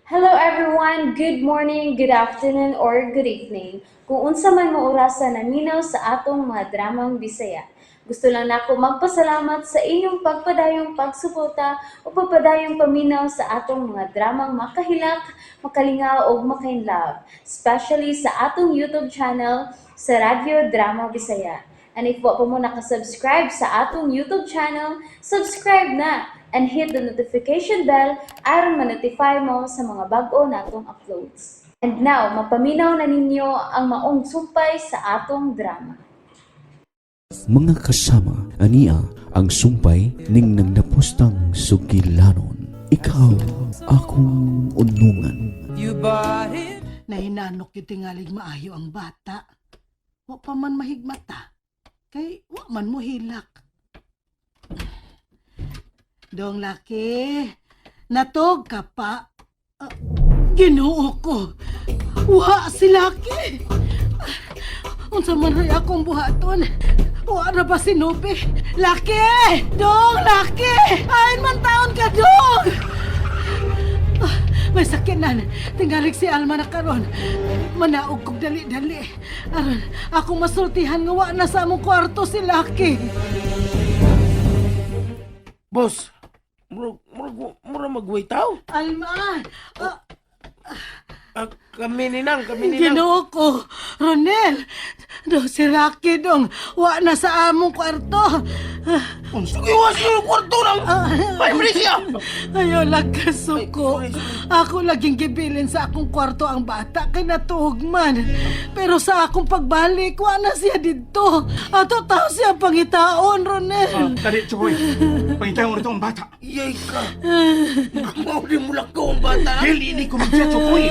Hello everyone! Good morning, good afternoon, or good evening. Kung unsa man mo orasa naminaw sa atong mga dramang Bisaya. Gusto lang nako magpasalamat sa inyong pagpadayong pagsuporta o pagpadayong paminaw sa atong mga dramang makahilak, makalingaw ug makainlove, especially sa atong YouTube channel sa Radyo Drama Bisaya. And if wa pa mo nakasubscribe sa atong YouTube channel, subscribe na and hit the notification bell aron ma-notify mo sa mga bag-o natong uploads. And now, mapaminaw na ninyo ang maong sumpay sa atong drama. Mga kasama, ania ang sumpay ning nagnapustang sugilanon. Ikaw akong unungan. Nahinanok yung tingalig maayo ang bata. Wa pa man mahigmata. Kay wa man mo hilak. Dong laki, natog ka pa. Ah, Ginoo ko. Wa si laki. Unsa man ray akong buhaton? Wa ra ba si Nobe? Laki! Dong, laki! Ayon man taon ka, dong! Ah, may sakinan. Tingalig si Alma na karon. Manaog kog dali-dali. Aron, ako masultihan nga wa na sa among kwarto si Lucky. Boss, murag, murag, murag magway tao. Alma! Ah, Ah, kami ni nang, kami ni nang. Ginoo ko! Ronel! Dong si Rocky dong. Wa na sa among kwarto. Unsa kay sa kwarto nang? Ay, mali siya. Ayaw lang kasuko. Ako laging gibilin sa akong kwarto ang bata kay natuog man. Pero sa akong pagbalik, wa na siya didto. Ato tao siya pangitaon, Ronel. Dali, Chukoy. Pangitaon mo na ang bata. Iyay ka. Mao di mo lakaw ang bata. Dili ni ko magsiya, Chukoy.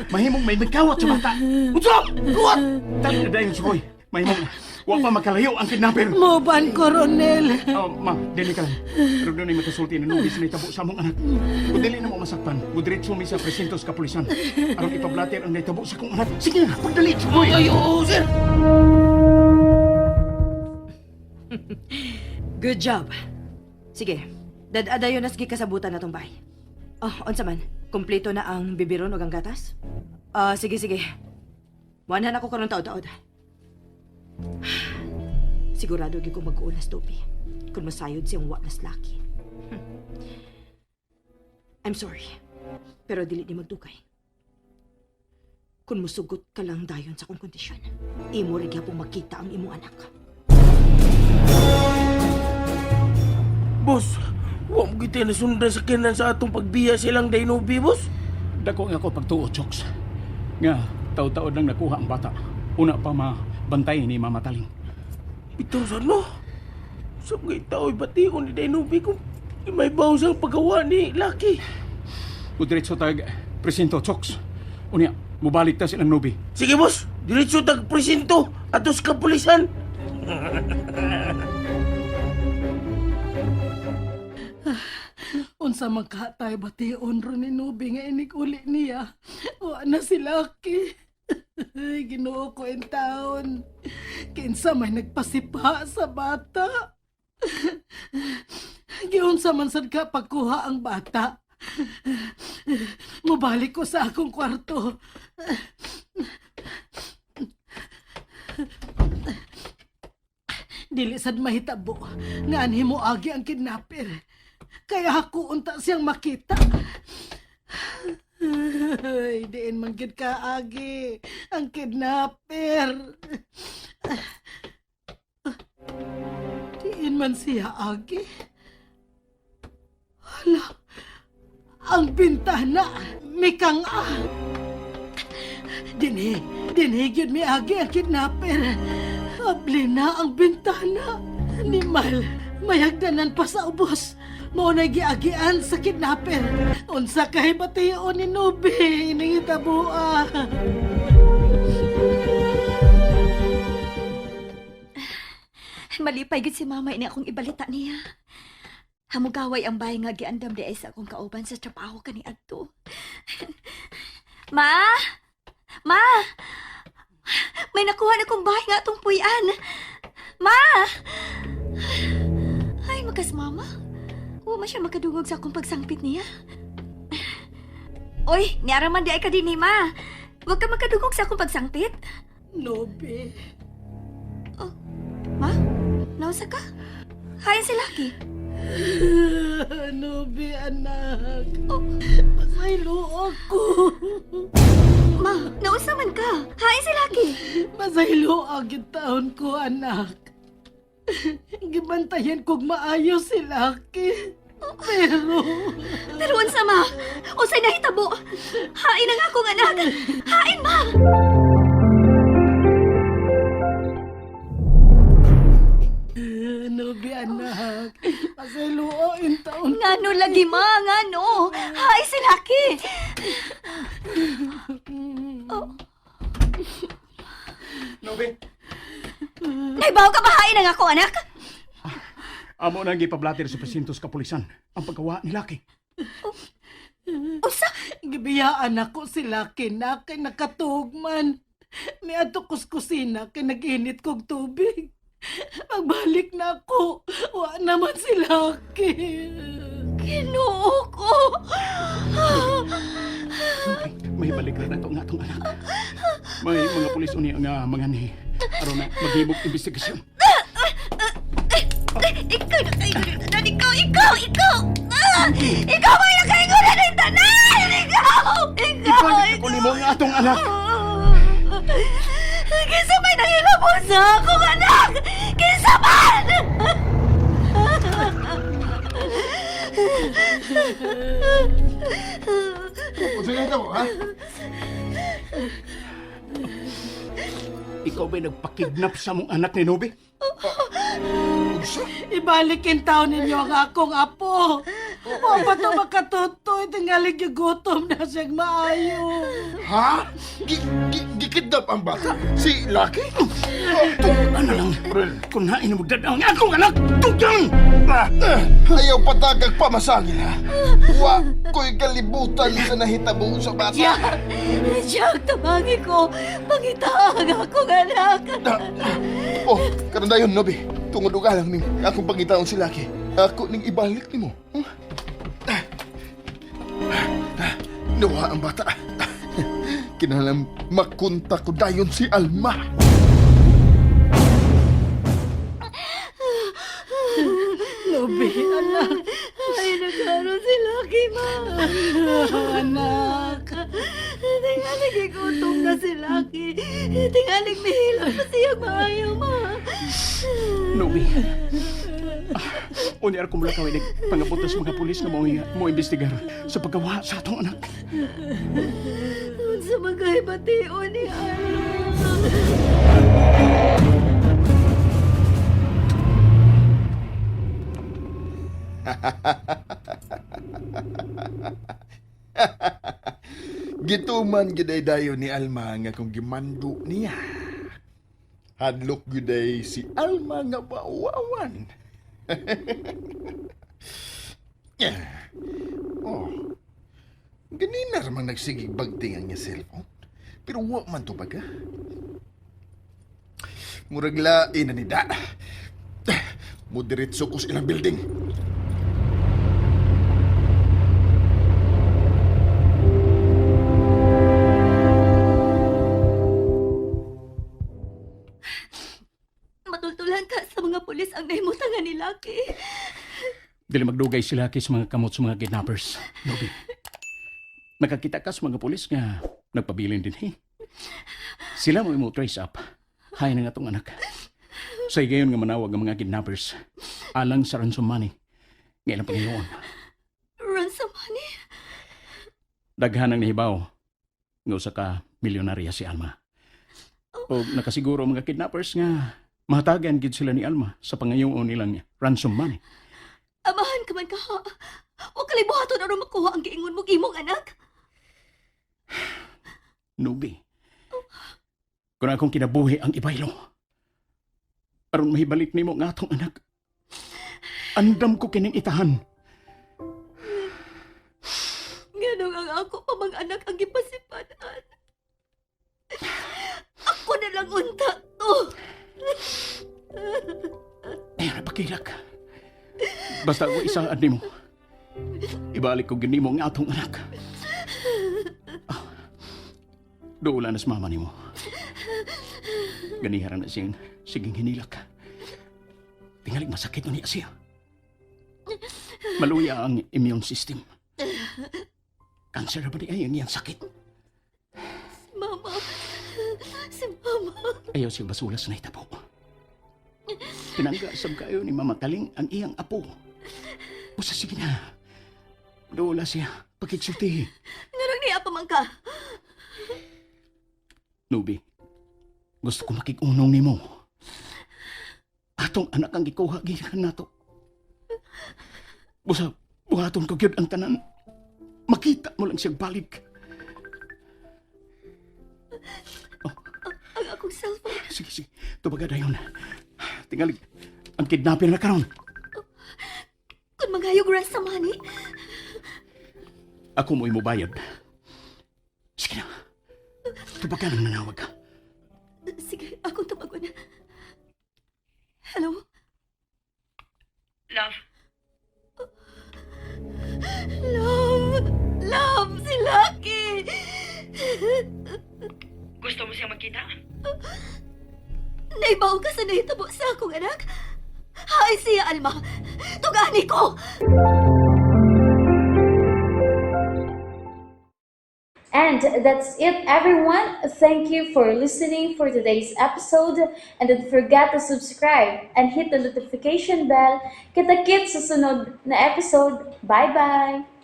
Mahimong may magkawat sa bata. Unsa? Kuwat. Dali na dayon, Chukoy. Mahimong wa pa makalayo ang kidnapper. Moban ko, Ronel. Oh, ma, dili ka lang. Pero doon ay makasulti na nubis na itabo sa among anak. Kung dili na mo masakpan, mudiretso mi sa presintos kapulisan. Aron ipablater ang naitabo sa akong anak. Sige na, pagdali, Chukoy. Ay, oo, sir. Good job. Sige, dadadayon na sige kasabutan na tong bay. Oh, unsa man, kumpleto na ang bibiron ug ang gatas? Ah, sige sige. Wanhan ako karon taod-taod. Sigurado gyud kong mag-uulas topi kung masayod siyang wa nas laki. I'm sorry, pero dili ni magdugay. Kung musugot ka lang dayon sa akong kondisyon, imo ra gyapon makita ang imong anak. Boss, wa mo kita nasundan sa kinan sa atong pagbiya silang Dinobi, boss. Dako nga ako pagtuo, Choks. Nga, taod-taod lang nakuha ang bata. Una pa mabantay ni Mama Taling. Bitaw sa no. Sa mga tao bation ni Dinobi kung may baw sa paggawa ni Lucky. Mudiretso tag presinto, Choks. Unya, mubalik ta silang nubi. Sige, boss. Diretso tag presinto atos kapulisan. Unsa man ka tayo bation ron ni Nubi nga inig uli niya. Wa na si Lucky. Ay, Ginoo ko in taon. Kinsa may nagpasipa sa bata. Giunsa man sad ka pagkuha ang bata. Mubalik ko sa akong kwarto. Dili sad mahitabo nga anhi mo agi ang kidnapper. Kaya ako unta siyang makita. Ay, diin man gid ka agi ang kidnapper. Diin man siya agi. Hala, ang bintana mikang ah. Dinhi, dinhi gyud mi agi ang kidnapper. Abli na ang bintana. Ni Mal, mayagdanan pa sa ubos. Mao na giagian sa kidnapper. Unsa kay bation ni Nubi ining hitabua. Malipay gid si mama ini akong ibalita niya. Hamugaway ang bahay nga giandam di ay sa akong kauban sa trabaho kaniadto. Ma! Ma! May nakuha na kong bahay nga atong puy-an. Ma! Ay, makas mama. Wa man siya makadungog sa akong pagsangpit niya. Oy, niara man di ay ka din ni ma. Huwag ka makadugog sa akong pagsangpit. Nobe. Oh, ma? Nausa ka? Hain si Lucky. Nobe, anak. Oh. Pasaylo ako. Ma, nausa man ka. Hain si Lucky. Pasaylo ang taon ko, anak. Gibantayan kog maayo si Lucky. Pero... Pero unsa ma? Unsay nahitabo? Hain ang akong anak. Hain ma. Nobe, anak. Pasaylo ang taon. Ngano lagi ma, ngano? Hain si Lucky. Oh, Nobe, naibaw ka ba hain ang akong anak? amo nang gipablater sa presintos kapulisan ang paggawa ni Lucky. Unsa? Gibiyaan ako si Lucky na kay nakatugman. Miadto kus kusina kay nag-init kog tubig. Pagbalik na ako, wa naman si Lucky. Ginoo ko. May balik na nato nga atong anak. May mga pulis uni nga mga ni aron na maghimog investigasyon. Ikaw na kayo tanan. Ikaw, ikaw, ikaw! Ah! Ikaw ba yung kayo na ng tanan? Ikaw! Ikaw! Ibalik ko nimo ang atong anak. Kinsa may nangilabot sa akong anak? Kinsa man? Unsa nga mo, ha? Ikaw ba'y nagpakidnap sa mong anak ni Nobe? Unsa? Ibalik in taon ninyo ang akong apo. Wa pa to makatutoy, tingalig yung gutom na siyang maayo. Ha? Gi gi gikidnap ang bata? Si Lucky? Ano lang, kung hain mo ang akong anak, tugang! Ah, Ayaw patagag pamasangil ha. Wa ko'y kalibutan sa nahitabo sa bata. Jack! Jack, tabangi ko! Pangita ang akong anak! Oh, karon dayon Nobi. Tungod og alang nimo, akong pangitaon si Lucky. Ako ning ibalik nimo. Hmm? Ah. Ah, Nawa ang bata. Kinahanglan makontak ko dayon si Alma. Nobe, anak. Ay, nagkaroon si Lucky, ma! Anak. Tingalig igutom na si Lucky. Tingalig mihilak pa siyang maayo, ma. Nobe. Unya ako mula kawin pangabot sa mga pulis nga mo imbestigar sa paggawa sa atong anak. Unsa man kay bation ni Alma. Gituman gyud ay dayon ni Alma nga kung gimando niya. Hadlok gyud ay si Alma nga bawawan. Yeah. Oh. Ganina ra man nagsigig bagting ang niya cellphone. Pero wa man to baga. Murag lain na ni da. Mudiretso ko sa ilang building. Matultulan ka sa mga pulis ang nahimutangan ni Lucky. Dili magdugay sila kay sa mga kamot sa mga kidnappers. Nobi. Nakakita ka sa mga pulis nga nagpabilin din eh. Sila mo imo trace up. Hay na nga tong anak. Sa higayon nga manawag ang mga kidnappers alang sa ransom money. Nga ilang Panginoon. Ransom money? Daghan ang nahibaw nga usa ka milyonarya si Alma. O nakasiguro ang mga kidnappers nga mahatagan gid sila ni Alma sa pangayoon nilang ransom money. Amahan ka man ka ha. Huwag kalibuhaton aron makuha ang giingon mong imong anak. Nubi. Kung akong kinabuhi ang ibaylo. Aron mahibalik nimo nga atong anak. Andam ko kining itahan. Nganong ang ako pa mga anak ang gipasipanan. Ako na lang unta to. Ay, napakilak. Basta ako isaad nimo. Ibalik ko gini mo ang atong anak. Ah, Duula na sa mama nimo. Ganiharan na siyang siging hinilak. Tingalig masakit na niya siya. Maluya ang immune system. Cancer na ba di ay ang iyang sakit? Si Mama. Si Mama. Ayaw siya basulas na itabo. Tinangga sab kayo ni Mama Taling ang iyang apo. Usa sige na. Duula siya. Pakigsulti. Nganong niya pa man ka? Nubi, gusto ko makikunong nimo. Atong anak ang gikuha gikan nato. Busa, buhaton ko gyud ang tanan. Makita mo lang siyang balik. Ang akong cellphone. Sige, sige. Tubaga dayon. Tingali, ang kidnapper na karon. Kung manghayog ransom money, Ako mo'y mubayad. Sige na. Tubaga nang nanawag ka. Sige, akong tumagon. Hello? Love, Love! Love! Si Lucky! gusto mo siyang magkita? Naibaw ka sa nahitabo sa akong anak? Hay siya, Alma! Tugani ko! And that's it, everyone. Thank you for listening for today's episode. And don't forget to subscribe and hit the notification bell. Kita-kits sa sunod na episode. Bye-bye!